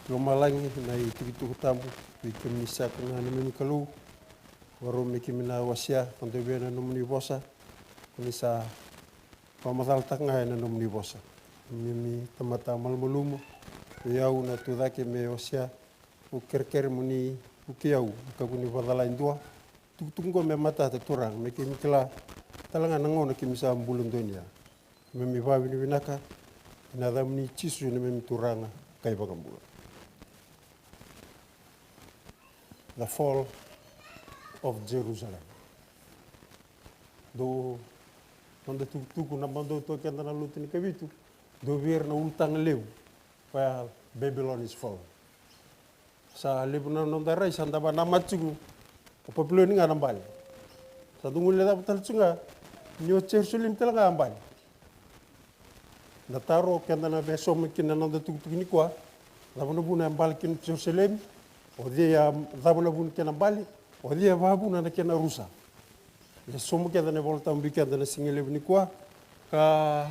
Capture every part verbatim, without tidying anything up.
Lomalagi na itukutuku tabu vei kemuni saka na neimami Kalou. Varau me keimami na wasea ka dovia na nomuni vosa. Ko ni sa vakamacalataka ga ena nomuni vosa. Neimami tamata malumalumu, vei au na tu cake me wasea. Au kerekere mo ni vukei au, kakua ni vakacala e dua. Tukutuku oqo me matata, Turaga, me keimami kila tale ga na gauna keimami sa bula donuya. Keimami vakavinavinaka ena yacamuni Jisu, neimami Turaga ka iVakabula. The fall of Jerusalem. Dou, noda tukutuku na madou toka keda na lotu ni Kavitu, dou vei ira na ulutaga levu, koya Babylon is fall. Sa levu na noda rai sa da vanamata tiko, o Papiloni ga na bale. Sa dou guilecava tale tiko ga ni o Jerusalemi tale ga a bale. Na taro keda na via sauma kina na noda tukutuku nikua, cava na vuna e bale kina o Jerusalemi, o cei a, cava na vuna kena bale, o cei e vakavuna na kena rusa. E sauma keda na iVolatabu vei keda na siga levu nikua, ka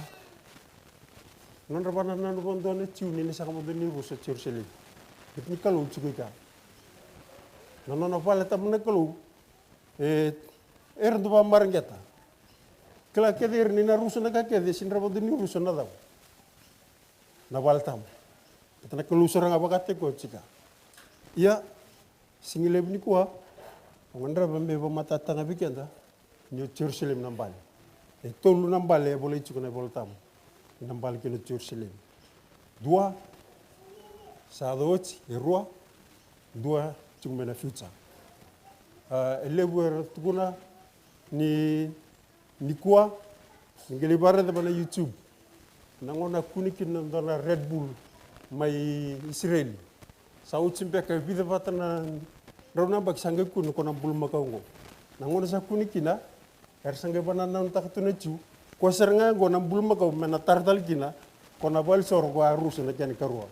nodra vakanananu vakadua na Jiu ni na sega vakadua ni rusa o Jerusalemi. Baleta ni Kalou tiko i kea. Na nona vale tabu na Kalou, e, era dau vakamareqeta. Kila kece ira ni na rusa na ka kece, sega ni rawa vakadua ni rusa na cava? Na vale tabu. Baleta na Kalou sara ga vakataki koya tiko i kea. Ia, siga levu nikua, au gadreva me vakamatatataka vei keda ni o Jerusalemi na bale. E tolu na bale e volai tiko na iVolatabu ni na bale kina o Jerusalemi. Dua sa yaco oti, e rua, dua tiko mai na future. A, e levu era tukuna ni nikua, ni qai lai vakaraica va na YouTube. Na gauna a kune kina na dua na Red Bull mai Isireli. Sa oti beka e vica vata na drau na yabaki sa qai kune ko na bulumakau oqo. Na gauna sa kune kina, era sa qai vakanananutaka tu na Jiu. Koya sara ga oqo na bulumakau me na tara tale kina ko na valenisoro ko a rusa na kena ikarua.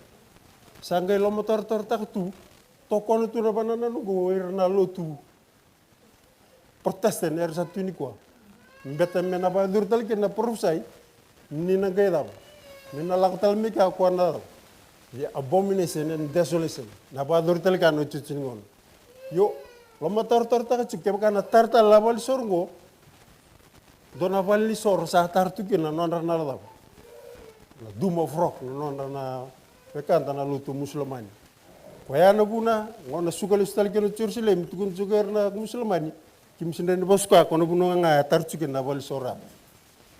Sa qai lomatoratorotaka tu, tokona tu na vakanananu oqo o ira na lotu Protestant era sa tu nikua. Baleta me na vakayacori tale kina na parofisai ni na qai cava? Ni na lako tale mai kea o koya na cava? The abomination and desolation. Na vakayacori tale kina na iotioti ni gauna. Io, lomatoratorotaka tiko kevaka na tara tale na valenisoro oqo. Dua na valenisoro sa tara tu kina na nodra na cava? Na Dome of Rock, na nodra na wekada na lotu Musulamani. Koya na vuna, gauna suka lesu tale kina o Jerusalemi, tukuna tiko ira na Musulamani, keimami sega ni vasuka, ko na vanua ga ya e tara tiko kina na valenisoro ya.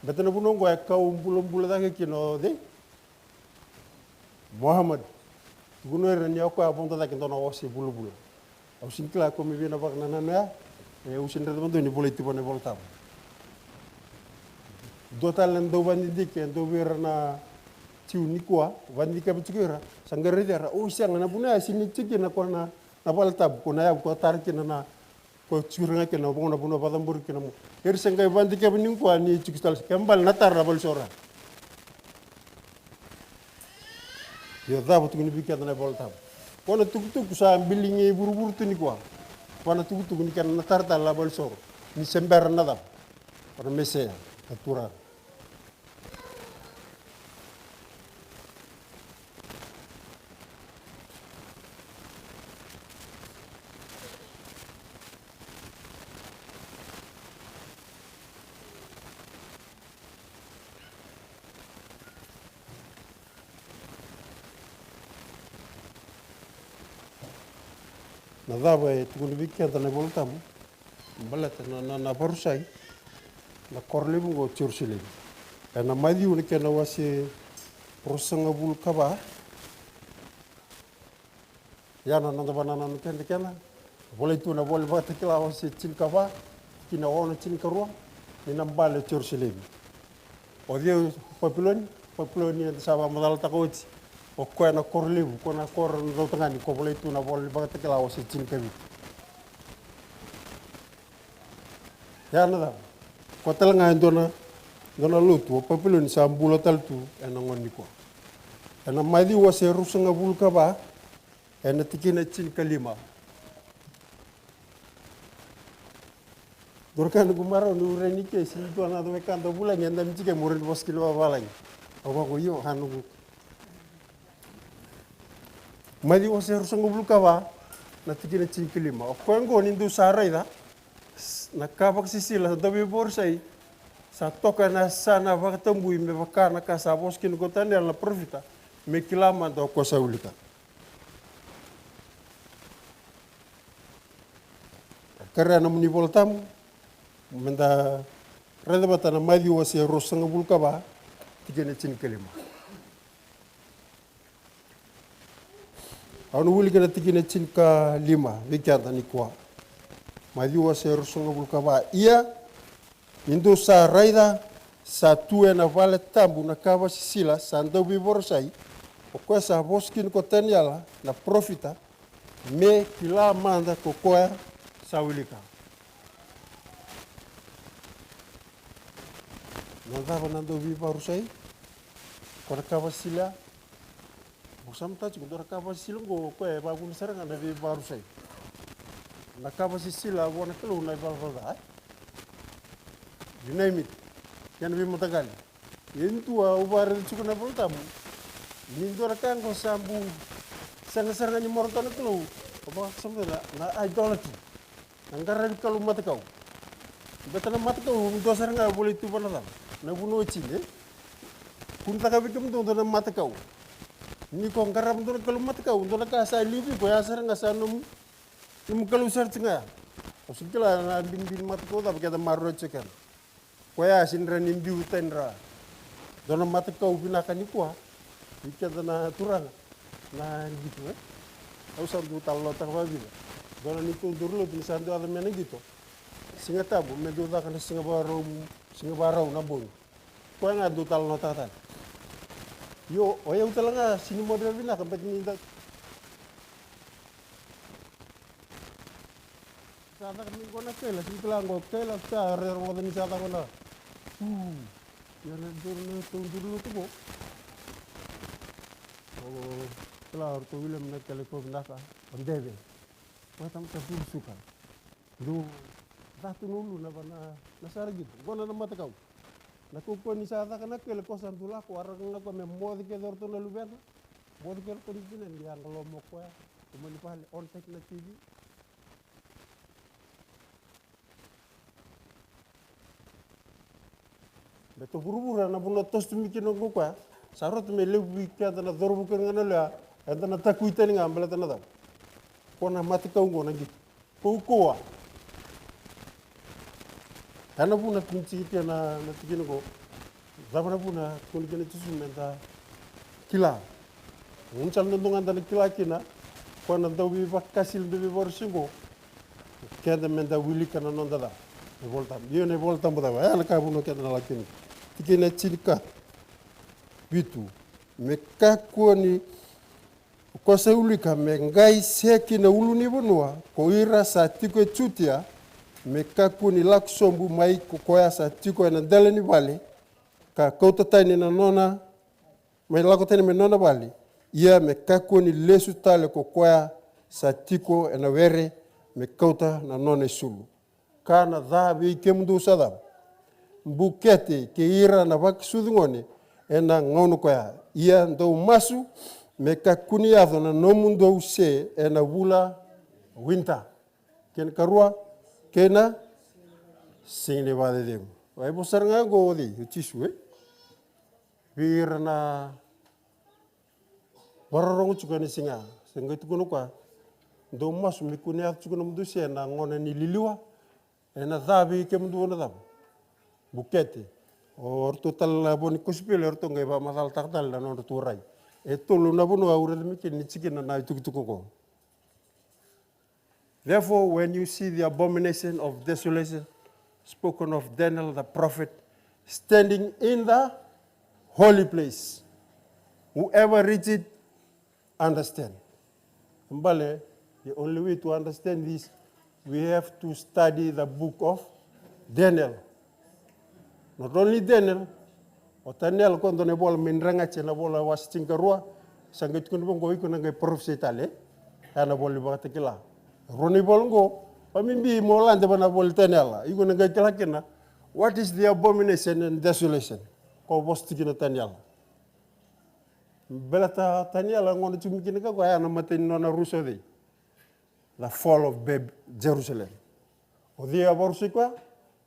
Baleta na vanua oqo e kau bulabula cake kina o cei? Muhammad. Tukuna ira ni o koya a vodo cake dua na ose vulavula. Au sega ni kila ko me vei na vakanananu ya, e, au sega ni raica vakadua ni volai tu va na iVolatabu. Dua tale na dau vakadidike, dau vei ira na Jiu nikua, vakadidikeva tiko ira, sa qai raici ira, o sega, na vuna ya sega ni tiko kina ko na, na vale tabu, ko na yavu ko tara kina na, ko tiko ira ga kina, na vanua, vanua vakacabori kina mo. Ira sa qai vakadidikeva nikua ni tiko tale, kena ibalebale na tara na valenisoro. Io, cava tukuni vei keda na iVolatabu? Ko na tukutuku sa biligi e vuravura tu nikua. Ko na tukutuku ni kena na tara tale na valenisoro. Ni se bera na cava? Ko na Mesaia, na Turaga. Na cava e tukuna vei keda na iVolatabu baleta na, na, na vakarusai na koro levu oqo o Jerusalemi? Ena Maciu na kena wase ruasagavulu ka va. Ia na noda vakanananu keda kena volai tu na iVola ni Vakatakila wase tinikava, tikina ono, tinikarua, ni na bale o Jerusalemi. O cei o Papiloni? Papiloni eda sa vakamacalataka oti. O koya na koro levu, ko na koro na dautagane, ko volai tu na iVola ni Vakatakila wase tinikavitu. Ia na cava? Ko tale ga e dua na, dua na lotu o Papiloni sa bula tale tu ena gauna nikua. Ena Maciu wase ruasagavulu ka va, ena tikina e tinikalima. Dou raica noqu marau ni ure ni kei, se ni dua na wekada vulagi eda mai tiko, mo rawa ni vosa kina vavalagi. Au vaqo, io, a noqu. Maciu wase ruasagavulu ka va, na tikina e tinikalima. O koya oqo ni dou sa raica na ka vakasisila sa dauveivakarusai, sa toka ena yasana vakatabui, me vaka na ka sa vosa kina ko Taniela na parofita, me kila mada o koya sa wilika. Kerea nomuni iVolatabu, meda raica vata na Maciu wase ruasagavulu ka va, tikina e tinikalima. Au na wilika na tikina e tinikalima vei keda nikua. Maciu wase ruasagavulu ka va. Ia, ni dou sa raica, sa tu ena vale tabu na ka vakasisila sa dauveivakarusai, o koya sa vosa kina ko Taniela na parofita, me kila mada ko koya sa wilika. Na cava na dauveivakarusai? Ko na ka vakasisila. Mo sa matata tiko, dua na ka vakasisila oqo, o koya e vakavuna sara ga na veivakarusai. Na ka vakasisila vua na Kalou na ivalavala ca, e? You name it. Kena veimataqali. E dua au vakaraica tiko na iVolatabu. Ni dua na ka oqo sa bu sega sara ga ni marautaka na Kalou. O vakasama na, na idolatry. Na qaravi kalou matakau. Beta na matakau, dua sara ga e volai tu vua na cava? Na vunau e tini, e? Kua ni caka vei kemudou dua na matakau. Ni ko qarava dua na kalou matakau, dua na ka sa liu vei iko, ya sara ga sa nomu, nomu kalou sara tiko ga ya. Au sa kila na binibini matakau cava keda maroroya tiko kina. Koya sega ni biu tani ra. Dua na matakau vinaka nikua vei keda na turaga na qito, e? Au sa dau talanoataka vakavica. Dua na neitou dauralotu ni sa dau yaco mai na qito. Siga Tabu, me dau caka na siga Vakarau, siga Vakarau na bogi. Koya ga dau talanoataka tale. Io, o yau tale ga sega ni moce vakavinaka, beta ni da sa caka mai qo na kaila, sega ni kila qo kaila, sa rere rogoca ni sa caka na. Uu, ia na duru na tou duru na tuko. O kila o ratou William na kele ko vinaka, o Deve. Ko tamata duru suka. Duru catu na ulu na vana na sara qito. Qo na na matakau. Na kaukauwa ni sa caka na kaila ko sa dulako, a raka ga ko me moce kece o ratou na luvena. Moce kece o ratou na tinana, ia qalomo koya. Ko mani vale, on taki na T V. Me to vuravura na vanua toso tu mai kina oqo koya. Sa rauta me levu vei keda na corovu kei na gana lewa. Eda na takui tani ga baleta na cava? Ko na matakau oqo na qito. Kaukauwa. Ya na vuna tukuni tiko kina na, na tikina oqo. Cava na vuna tukuni kina Jisu meda kila? Gunu sala dodonu ga da na kila kina. Ko na dau veivakasila, dau veivakarusai oqo. Keda meda wilika na noda cava? Na iVolatabu. Io, na iVolatabu cava? Ya na ka vuna keda na laki kina. Tikina e tinikavitu. Me kakua ni, ko sa wilika, me qai se ki na ulunivanua ko ira sa tiko e Jutia, me kakua ni lako sobu mai ko koya sa tiko ena dela ni vale, ka kauta tani na nona, me lako tani mai nona vale, ia me kakua ni lesu tale ko koya sa tiko ena were, me kauta na nona isulu. Ka na ca vei kemudou sa cava? Bukete kei ira na vakasucu gone ena gauna koya. Ia dou masu me kakua ni yaco na nomudou se ena vula winter. Kei na karua, kei na siga ni vakacecegu. Ai vo sara ga oqo o cei? O Jisu, e? Vei ira na vakarorogo tiko ena siga. Se qai tukuna o koya, dou masu me kua ni yaco tiko nomudou se ena gauna ni liliwa. Ena ca vei kemudou na cava? Bukete. O ratou tale na vo ni kosipeli, o ratou qai vakamacalataka tale na nodratou rai. E tolu na vanua au raica mai kina ni tikina na itukutuku oqo. Therefore, when you see the abomination of desolation spoken of Daniel the prophet standing in the holy place, whoever reads it, understand. Bale, the only way to understand this, we have to study the book of Daniel. Not only Daniel, o Taniela ko dua na ivola mai Dragati, na vola wase tinikarua, sa qai tukuna vaqo iko na qai parofisai tale. Ya na vola ni Vakatakila. Rua na ivola oqo, vakabibi mo lade va na vola ni Taniela. Iko na qai kila kina, what is the abomination and desolation? Ko vosa tiko kina o Taniela. Baleta Taniela gona tiko mai kina ka koya, ya na imatai ni nona rusa o cei? The fall of Bab-, Jerusalem. O cei a vakarusai koya?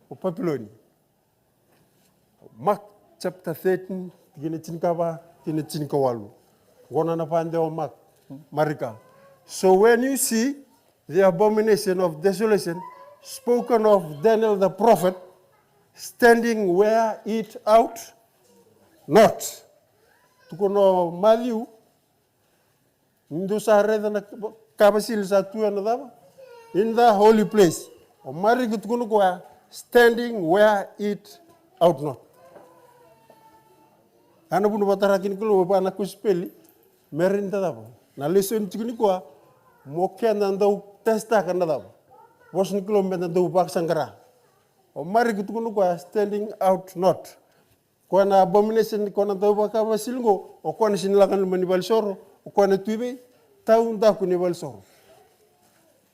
O Papiloni. Mark chapter thirteen, tikina tinikava kei na tinikawalu. Gona na vakadewa o Mark, Marika. So when you see the abomination of desolation spoken of Daniel the prophet, standing where it ought not. Tukuna o Maciu, ni dou sa raica na ka vasili sa tu ena cava? In the holy place. O Marika tukuna o koya, standing where it ought not. Ya na vuna vakatara kina Kalou vua na kosipeli, me rawa ni da cava? Na lesoni tiko nikua, mo keda dau testaka na cava? Vosa ni Kalou me da dau vakasaqara. O Marika tukuna o koya, standing out not. Koya na abomination, koya na dau vakavasili qo, o koya na sega ni lako i loma ni valenisoro, o koya na tu i vei? Taudaku ni valenisoro.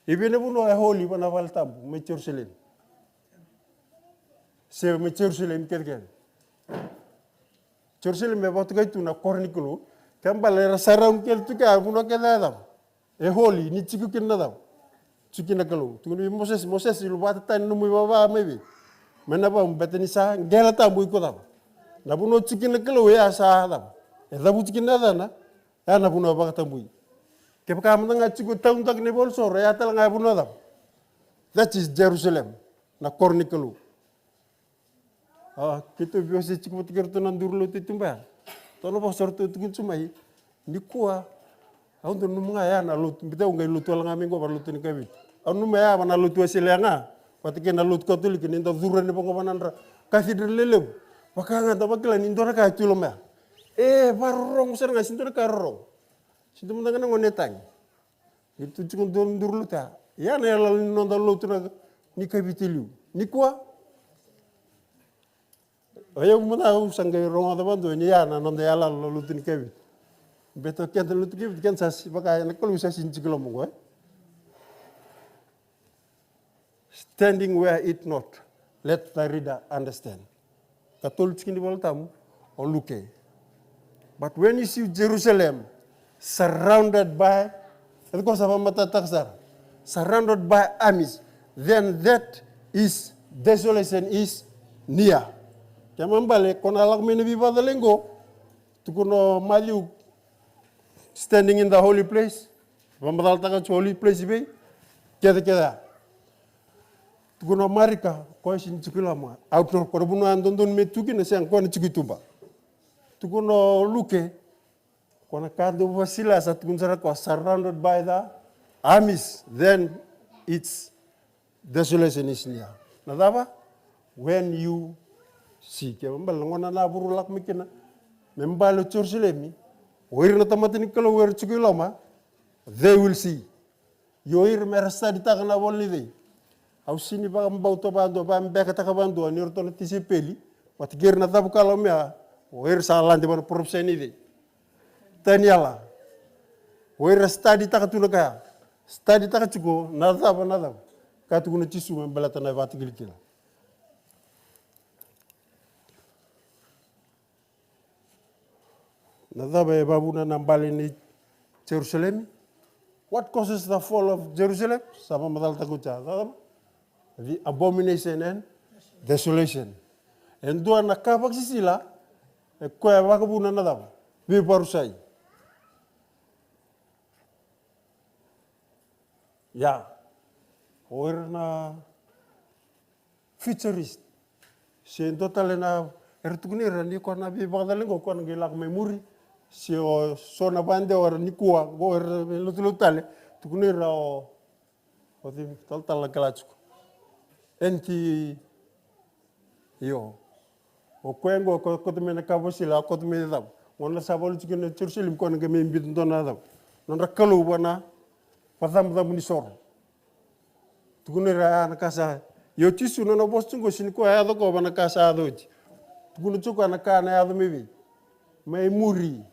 I vei na vanua e holy vua na vale tabu? Mai Jerusalemi. Se mai Jerusalemi kecekece. Jerusalemi e vakatokai tu na koro ni Kalou. Kena ibalebale era surround kece tu kea, vanua kece ya e cava? E holy, ni tiko kina na cava? Tiko kina na Kalou. Tukuna vei Mosese, Mosese, luvata tani na nomu ivava mai vei? Mai Navau, baleta ni sa qele tabu iko cava? Na vanua tiko kina na Kalou, e a sa cava? E cavuti kina na yacana, e a na vanua vakatabui. Kevaka mada ga tiko taudaku ni valenisoro, e a tale ga e vanua cava? That is Jerusalem, na koro ni Kalou. A, keitou veiwasei tiko vata kei ratou na duru lotu e tuba ya. Ratou na vosa ratou tukuna tu mai. Nikua, au dau nanuma ga ya na lotu, baleta au qai lotu wale ga mai qo, vaka lotu ni kavitu. Au nanuma ya vaka na lotu Wesele ya ga, vata kei na lotu Katolika, ni da curu yani vaqo vaka na nodra cathedral lelevu. Vaka ga da vakila ni dua na ka e tu i loma ya. E, vakarorogo sara ga, sega ni dua na ka e rorogo. Sega ni dua mada ga na gone e tagi. Ni tu tiko dua na duru lotu ya. Ya na iyaloyalo ni noda lotu na, ni kavitu e liu. Nikua. O yau mada au sa qai rogoca vakadua ni ya na noda iyaloyalo na lotu ni kavitu. Baleta o keda na lotu ni kavitu, keda sa si-, vaka na Kalou sa sega ni tiko i loma qo, e? Standing where it not, let the reader understand. Katolu tikina ni Vola Tabu, o Luke. But when you see Jerusalem surrounded by, e ko sa vakamatatataka sara, surrounded by armies, then that is, desolation is near. Kena ibalebale, ko na lako mai na veivakacalai qo, tukuna o Maciu, standing in the holy place. Vakamacalataka tu holy place i vei? Kece, kece ya. Tukuna o Marika, koya sega ni tiko i loma. Au tukuna, ko na vanua e dodonu me tu kina, sega, koya na tiko i tuba. Tukuna o Luke, ko na ka dau vakasila, sa tukuna sara o koya, surrounded by the armies, then its desolation is near. Na cava? When you see. Kena ibalebale na gauna na vuru lako mai kina, me baleta o Jerusalemi, o ira na tamata ni Kalou era tiko i loma, they will see. Io, ira mera studytaka na ivola ni cei? Au sega ni vakabauta vakadua, vakabekataka vakadua ni ratou na tisaipeli vata kei ira na cavukalawa, o ira sa lade vua na parofisai ni cei? Taniela. O ira studytaka tu na ka ya. Studytaka tiko na cava, na cava? Ka tukuna o Jisu me baleta na ivakatakilakila. Na cava e vakavuna na bale ni Jerusalemi? What causes the fall of Jerusalem? Sa vakamacalataka oti ya. Cava? The abomination and desolation. E dua na ka vakasisila, e koya e vakavuna na cava? Veivakarusai. Ia, o ira na futurist, se dua tale na, era tukuna ira ni koya na veivakacalai qo, koya na qai lako mai muri, se o so na vakadewa era nikua qo, era lotulotu tale, tukuna ira o, o cei, talatala na kila tiko. Anti Io. O koya qo, ko, koto mai na ka vakasisila, koto mai na cava? Gauna sa valu tiko na Jerusalemi, koya na qai mai biuta dua na cava? Nodra kalou vua na vakacabocabo ni soro. Tukuna ira ya na ka sa, io Jisu nona vosa tiko qo, sega ni koya a yaco koya vua na ka sa yaco oti. Tukuna tiko koya na ka na yaco mai vei? Mai muri.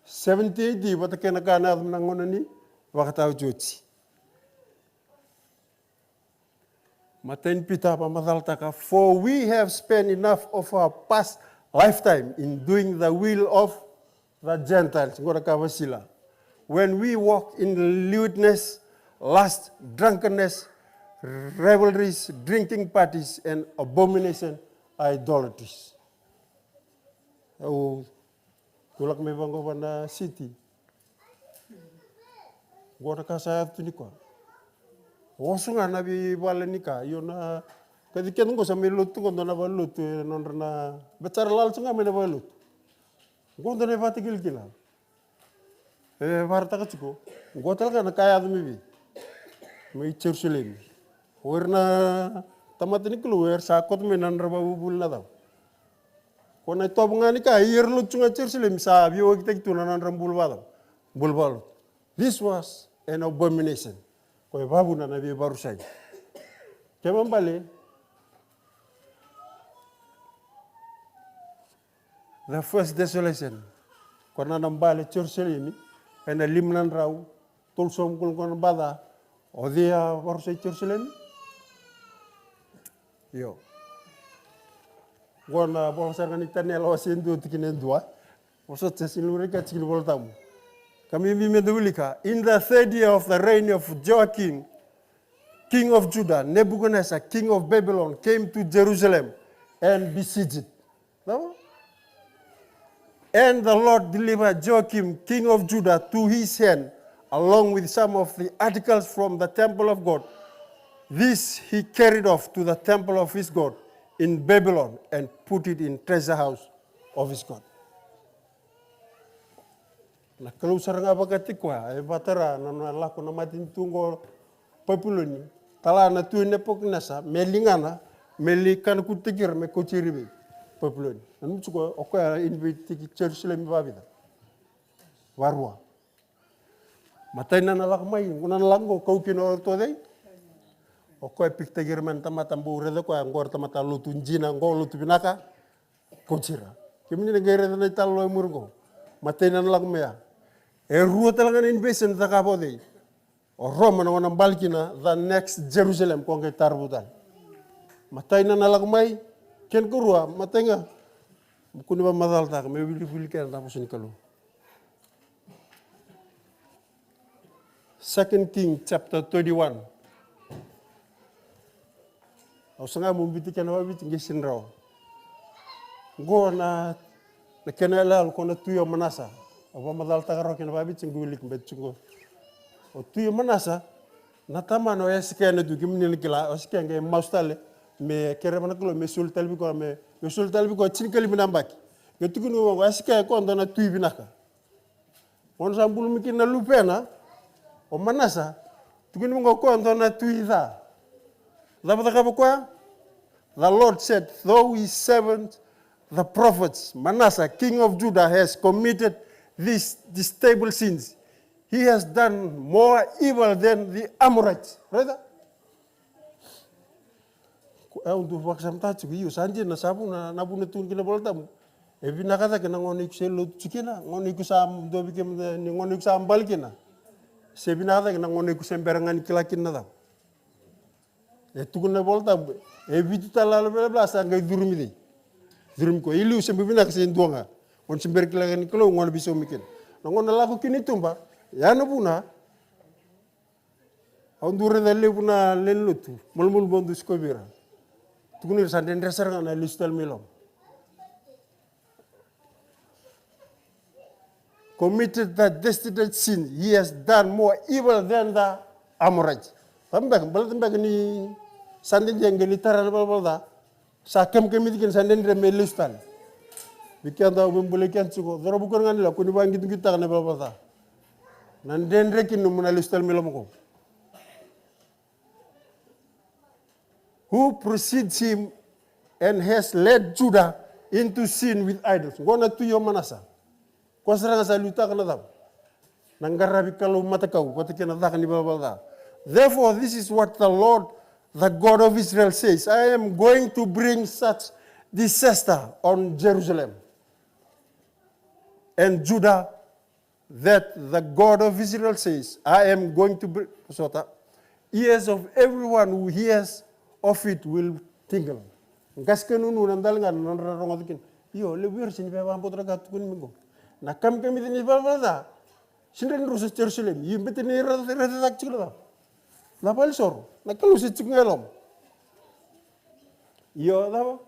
Seventy A D, vata kei na ka na yaco mai na gauna ni vakataotioti. Matai ni Pita vakamacalataka, for we have spent enough of our past lifetime in doing the will of The Gentiles, qo na ka vasila. When we walk in lewdness, lust, drunkenness, revelries, drinking parties, and abomination, idolatries. Au tulaka mai vaqo va na city. Qo na ka sa yaco tu nikua. Oso ga na veivala ni ka, io na kaci keda qo sa mai lotu qo dua na valelotu e nodra na, beta sara lala tu ga mai na valelotu. Qo dua na ivakatakilakila. E varataka tiko. Qo tale ga na ka yaco mai vei, mai Jerusalemi. O ira na tamata ni Kalou era sa koto mai na nodra vavuvuli na cava. Ko na itovo ga ni ka, ira lotu tu ga Jerusalemi sa veivakitaki tu na nodra bula vacava, bula valotu. This was an abomination. Ko e vavuna na veivarusai. Kena bale, the first desolation. Ko na na bale Jerusalemi ena lima na drau tolusagavulu ka na baca. O cei a varusai Jerusalemi? Io. Qo na vola sara ga ni Taniela wase dua tikina e dua. Vosota se sega ni wilika tikina Vola Tabu. Ka me vei me da wilika. In the third year of the reign of Joachim, king of Judah, Nebuchadnezzar, king of Babylon, came to Jerusalem and besieged it. Cava? And the Lord delivered Joachim, king of Judah, to his hand, along with some of the articles from the temple of God. This he carried off to the temple of his God in Babylon and put it in treasure house of his God. Na Kalou sara ga vakataki koya e vatara na nona lako na matanitu qo Papiloni, tala na tui Nepukanesa me ligana, me lai kanakutaki ira me kauti ira i vei? Papiloni. Nanuma tiko, o koya e invade-taki Jerusalemi vakavica? Varua. Matai na na lako mai, qo na na lako qo kau kina o ratou cei? O koya e pikitaki ira mai na tamata bau raica koya qo, ira tamata lotu dina qo, lotu vinaka. Kauti ira. Kemuni na qai raica na italanoa e muri qo. Matai na na lako mai ya. E rua tale ga na invasion e cakava o cei? O Roma na gauna bale kina the next Jerusalem ko qai taravu tale. Matai na na lako mai, kena karua, matai ga. Kua ni vakamacalataka, me wilivili keda na vosa ni Kalou. Second King chapter thirty-one. Au saga meu biuta kena vakaviti qai sega ni rawa. Qo na, na kena iyaloyalo ko na tui o Manasa. Au vakamacalataka rawa kena vakaviti qai wiliki beti qo. O tui o Manasa, na tamana o Esekaia na tui, kemuni na kila, o Esekaia qai masu tale, me kereva na Kalou me soli tale vei koya, me, me soli tale vei koya tinikalima na yabaki. Qai tukuni vaqo, o Esekaia ko dua na tui vinaka. Gauna sa bula mai kina na luvena o Manasa, tukuni vaqo, o koya dua na tui ca. Cava cakava o koya? The Lord said, though his servant, the prophets, Manasseh, king of Judah, has committed these detestable sins, he has done more evil than the Amorites. Raica? Au dau vakasamataka tiko, io, sa dina, sa vuna, na vuna tukuni kina Vola Tabu. E vinaka cake na gauna iko se lotu tiko kina, gauna iko sa dovi kina, ni gauna iko sa bale kina. Se vinaka cake na gauna iko se bera ga ni kila kina na cava. E tukuna na Vola Tabu, e vitu tale na velavela sa qai curumi cei? Curumi koya. I liu se bau vinaka se dua ga. Gauna se bera kila ni Kalou, gauna veisaumi kina. Na gauna lako kina i tuba, ya na vuna. Au dau raica levu na lewe ni lotu, malumalumu au dau sikovi ira. Tukuni ira sa dredre sara ga na lesu tale mai loma. Committed that detested sin, he has done more evil than the Amorites. Cava beka, baleta beka ni sa dede qai lai tara na valavala ca. Sa kemikemici kina, sa dredre me lesu tale. Vei keda au via bolei keda tiko, cauravou kei na goneyalewa, ko ni vakaqitoqitotaka na valavala ca. Na dredre kina nomu na lesu tale mai loma qo. Who precedes him and has led Judah into sin with idols. Qo na tui o Manasa. Ko sara ga sa liutaka na cava? Na qaravi kalou matakau vata kei na caka ni valavala ca. Therefore, this is what the Lord, the God of Israel says, I am going to bring such disaster on Jerusalem and Judah that the God of Israel says, I am going to bring, sota, ears of everyone who hears of it will tingle. Qase ka nunu na daliga na nodra rogoca kina. Io, levu era sega ni via vakabauta na ka tukuni mai qo. Na kamikamica ni valavala ca, sega ni rusa Jerusalemi. Io, bete ni raica, raica cake tiko na cava? Na valenisoro. Na Kalou se tiko ga e loma. Io, cava?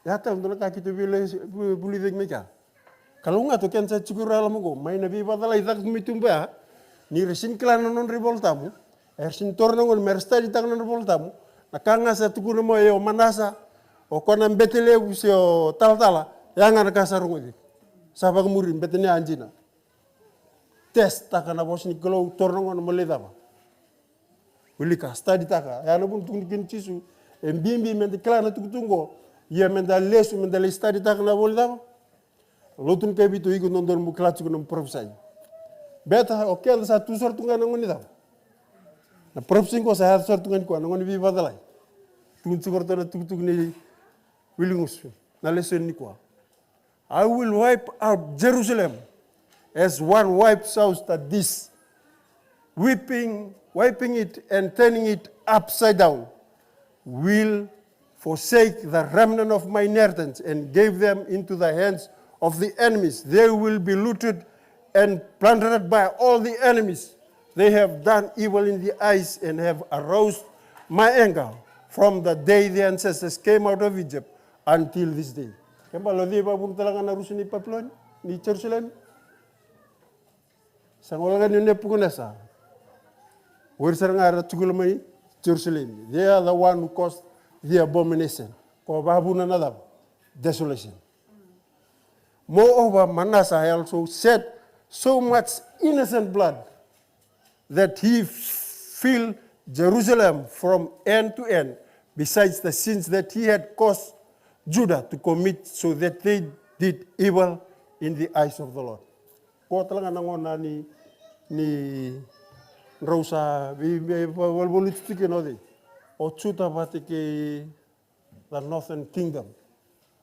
Ya tale dua na ka keitou veivulici cake mai kea. Kalougata o keda sa tiko e loma qo, mai na veivakacalai caka tu mai tuba ya. Ni ra sega ni kila na nodra iVolatabu, era sega ni taura na gauna me ra study taka na nodra iVolatabu. Na ka ga sa tukuna mai o Manasa, o koya na bete levu se o talatala, ya ga na ka sa rogoci. Sa vakamuri, bete ni a dina. Test taka na vosa ni Kalou, taura na gauna mo lai cava? Wilika, study taka. Ya na vuna tukuni kina o Jisu, e bibi meda kila na tukutuku qo. Ia meda lesu, meda lai study taka na ivola ni cava? Lotu ni Kavitu. Iko dodonu mo kila tiko na parofisai. Beta o keda sa tu sara tu ga na gauna ni cava? Na parofisai qo sa yaco sara tu ga nikua, na gauna ni veivakacalai. Tukuni tiko ratou na tukutuku ni wiligusu, na lesoni nikua. I will wipe out Jerusalem as one wipes out a dish, whipping, wiping it and turning it upside down. Will forsake the remnant of my inheritance and gave them into the hands of the enemies. They will be looted and plundered by all the enemies. They have done evil in the eyes and have aroused my anger from the day the ancestors came out of Egypt until this day. Ke balo cei vakavuna tale ga na rusa ni Papiloni, ni Jerusalemi? Sa gole ga ni Nepukanesa. O ira sara ga era tukuna mai Jerusalemi. They are the one who caused the abomination. Ko vakavuna na cava? Desolation. Moreover, Manasseh also shed so much innocent blood that he filled Jerusalem from end to end, besides the sins that he had caused Judah to commit, so that they did evil in the eyes of the Lord. Ko tale ga na gauna ni, ni drau sa vei, vei, vei, vei, vei, o Judah vata kei the northern kingdom.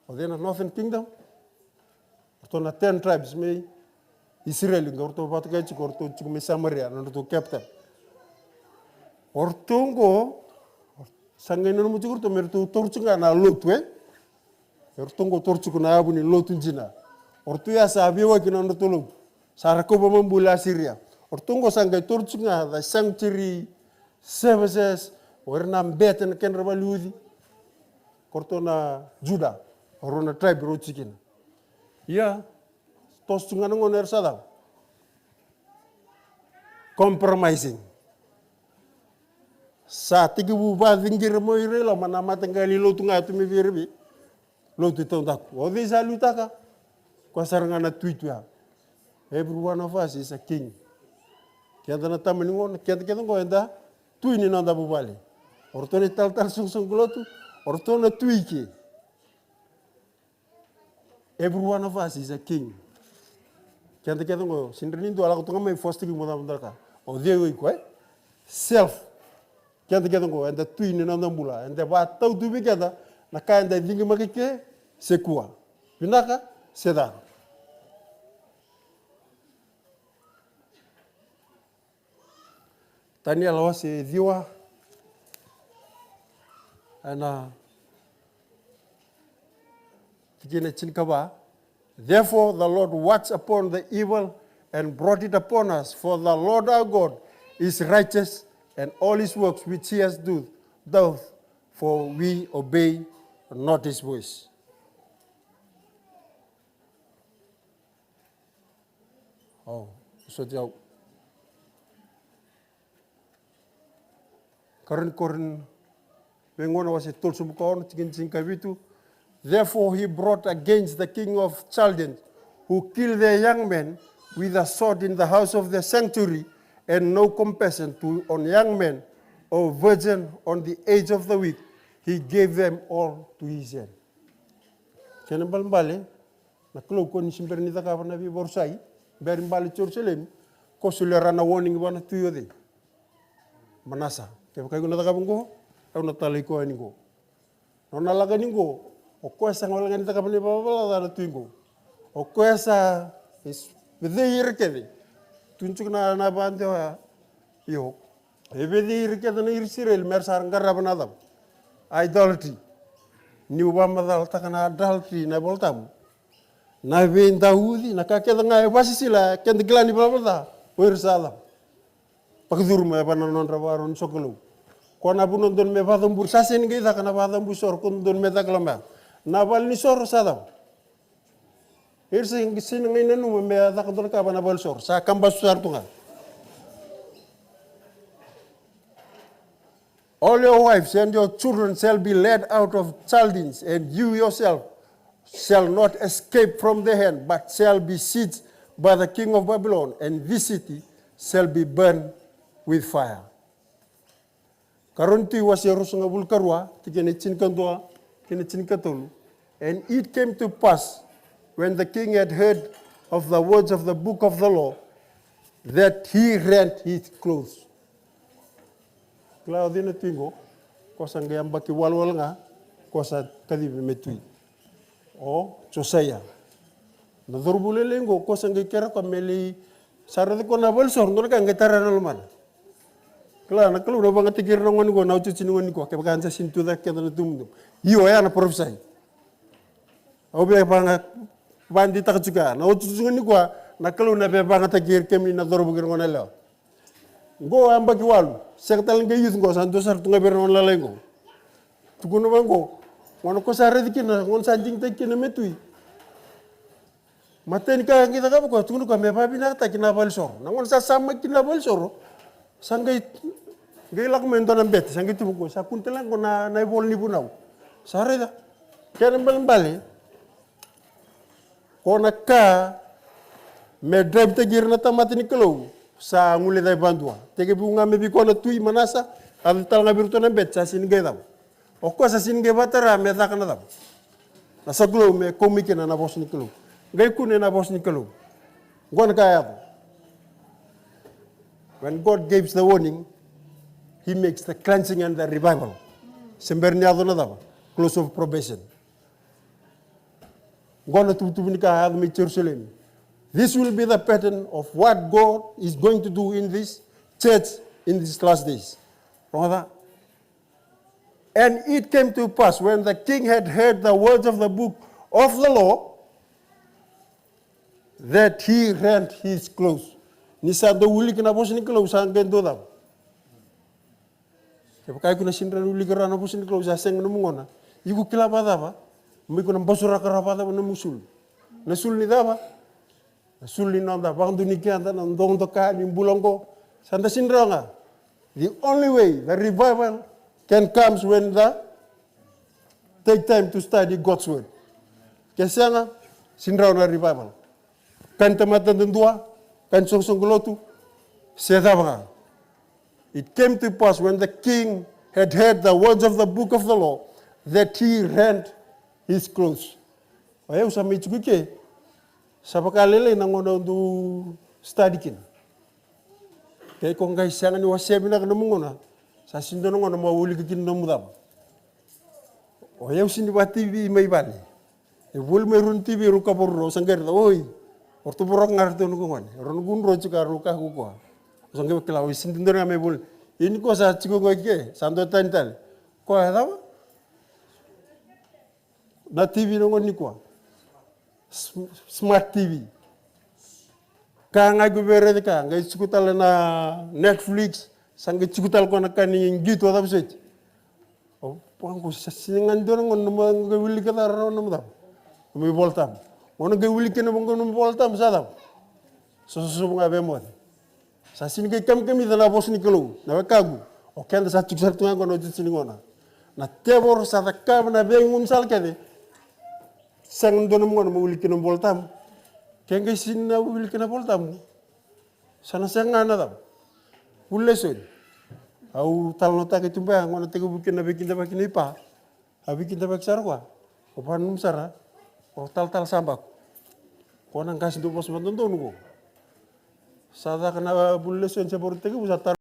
O cei na northern kingdom? O ratou na ten tribes mai Isireli, qo o ratou vata kei tiko, o ratou tiko mai Samaria, na nodratou capital. O ratou qo, sa qai nanuma tiko o ratou me ratou taura tiko ga na lotu, e? O ratou qo taura tiko na yavu ni lotu dina. O ratou ya sa veiwaki na nodratou lotu. Sa ra kauva mai bula Asiria. O ratou qo sa qai taura tiko ga the sanctuary services, o ira na bete na kedra valiuci. Ko ratou na Juda, o rau na tribe rau tiko kina. Ia, toso tu ga na gauna era sa cava? Compromising. Sa tekivu vaciqira mai ira i loma na mataqali lotu ga tu mai vei ira vei. Lotu taudaku. O cei sa liutaka? Koya sara ga na tui tu ya. Every one of us is a king. Keda na tama ni gauna, keda kece qo eda tui ni noda vuvale. O ratou na italatala soqosoqo lotu, o ratou na tui ke. Every one of us is a king. Keda kece qo, sega ni dua lako tu ga mai force-taki mo cava dua na ka. O cei o iko, e? Self. Keda kece qo, eda tui ni noda bula, eda vakatau tu vei keda na ka eda ciqimaki ke se kua. Vinaka se ca. Taniela wase ciwa, ena tikina e tinikava. Therefore the Lord watched upon the evil and brought it upon us, for the Lord our God is righteous, and all his works which he has do, doth, for we obey not his voice. Au, soti au. Karua ni Korina, Veigauna wase tolusagavulu ka ono, tikina tinikavitu. Therefore he brought against the king of Chaldeans, who killed their young men with a sword in the house of the sanctuary, and no compassion to on young men or virgin on the age of the weak, he gave them all to his hand. Kena ibalebale, na Kalou ko ni se bera ni cakava na veivakarusai, bera ni bale Jerusalemi, ko solia rawa na warning vua na tui o cei? Manasa. Kevaka iko na cakava qo, au na talai koya yani qo. Nona lako yani qo, o koya sa gole ga ni cakava na ivalavala ca na tui qo. O koya sa, e, vecei ira kece. Tu tiko na, na vakadewa ya. Io. E vecei ira kece na Isireli me ra sa qarava na cava? Idolatry. Niu vakamacalataka na adultery na iVolatabu, Na veidauci, na ka kece ga e vasisila, keda kila ni valavala ca, o ira sa cava? Vakacuru mai vua na nodra vakarau ni sokalou. Ko na vanua dodonu me vakacaburi, sa sega ni qai caka na vakacaburi soro, ko dodonu me caka loma ya. Na vale ni soro sa cava? Ira sa sega ni qai nanuma me caka dua na ka vua na vale soro, sa kabasu sara tu ga. All your wives and your children shall be led out of Chaldeans, and you yourself shall not escape from their hand, but shall be seized by the king of Babylon, and this city shall be burned with fire. Karua ni Tui wase ruasagavulu ka rua, tikina e tinikadua kei na tinikatolu. And it came to pass, when the king had heard of the words of the book of the law, that he rent his clothes. Kila o cei na tui qo? Ko sa qai yabaki walu wale ga, ko sa kacivi me tui. O Josaia. Na cauravou lailai qo, ko sa qai kerea koya me lai, sa raica koya na vale soro, dua na ka qai tara na lomana. Kila na Kalou na vagataki ira na gone qo, na iotioti ni gone qo, kevaka sa sega ni tu cake keda na itubutubu. Io, oya na parofisai. Au via vaga, vakadeitaka tiko ya. Na iotioti ni gone qo, na Kalou na via vagataki ira kemuni na cauravou kei ira gone yalewa. Qo yabaki walu, sega tale ni qai youth qo, sa dua sara tu ga vei ira na gone lalai qo. Tukuna vaqo, gauna ko sa raici kina, gauna sa digitaki kina me tui. Matai ni ka qai cakava koya, tukuna koya me vakavinakataki na vale soro. Na gauna sa samaki kina na vale soro, sa qai, qai lako mai dua na bete, sa qai tu vaqo, sa kune tale ga qo na, na ivola ni vunau. Sa raica, kena ibalebale, ko na ka me draivataki ira na tamata ni Kalou, sa guilecavi vakadua. Tekivu ga mai vei koya na tui Manasa, yaco tale ga vei iratou na bete, sa sega ni qai cava. O koya sa sega ni qai vakatara me caka na cava? Na sokalou, me kau mai kina na vosa ni Kalou. Qai kune na vosa ni Kalou. Qo na ka yaco. When God gives the warning, he makes the cleansing and the revival. Se bera ni yaco na cava? Close of probation. Qo na tuvatuva ni ka yaco mai Jerusalemi. This will be the pattern of what God is going to do in this church in these last days. Rogoca. And it came to pass, when the king had heard the words of the book of the law, that he rent his clothes. Ni sa dau wiliki na vosa ni Kalou, sa qai dau cava? Kevaka iko na sega ni rawa ni wiliki rawa na vosa ni Kalou, sa sega na nomu gauna. Iko kila vakacava? Mo iko na basuraka rawa vakacava na nomu sulu? Na sulu ni cava? Na sulu ni noda vakadonui keda, na dokadoka ni bula oqo. Sa da sega ni rawa ga. The only way the revival can comes when the take time to study God's word. Ke sega, sega ni rawa na revival. Ka ni tamata duadua, ka ni soqosoqo lotu, se cava ga. It came to pass, when the king had heard the words of the book of the law, that he rent his clothes. O yau sa mai tiko i ke, sa vakalailai na gauna au dau study kina. Ke iko qai sega ni wasea vinaka na nomu gauna, sa sega ni dua na gauna mo wilika kina na nomu cava. O yau sega ni vaka-T V mai vale. E voli mai rua na T V, rau kava rau, au sa qai raica, oi. O ratou voroka ga ratou na noqu gone. Rau noqu dro tiko, rau kakua. Au sa qai kila, oi, sega ni dua ga mai voli. Ia ni koya sa tiko qo i ke, sa dua tani tale. Koya cava? Na T V na gauna nikua. Sm-, smart T V. Ka ga iko via raica ka, qai tiko tale na Netflix, sa qai tiko tale koya na ka ni qito cava soti. O, vaqo, sa sega ni dua na gauna mo qai wilika cava na nomu cava. Nomu iVolatabu. Mo na qai wilika na vaqo nomu iVolatabu sa cava. Sa sosovu ga vei moce. Sa sega ni qai kamikamica na vosa ni Kalou, na wekaqu. O keda sa tiko sara tu ga qo na iotioti ni gauna. Na tevoro sa cakava na veigaunisala kece. Sega ni dua na gauna mo wilika na iVolatabu. Ke qai sega ni wilika na iVolatabu, sa na sega ga na cava? Vuli lesoni. Au talanoataka i tuba ya, gauna tekivu kina na veikidavaki nei Pa. A veikidavaki sara koya. Ko vananumi sara. Ko talatala sa bako. Ko na qase dau vosa vakadodonu ko. Sa caka na vuli lesoni se voro tekivu sa tara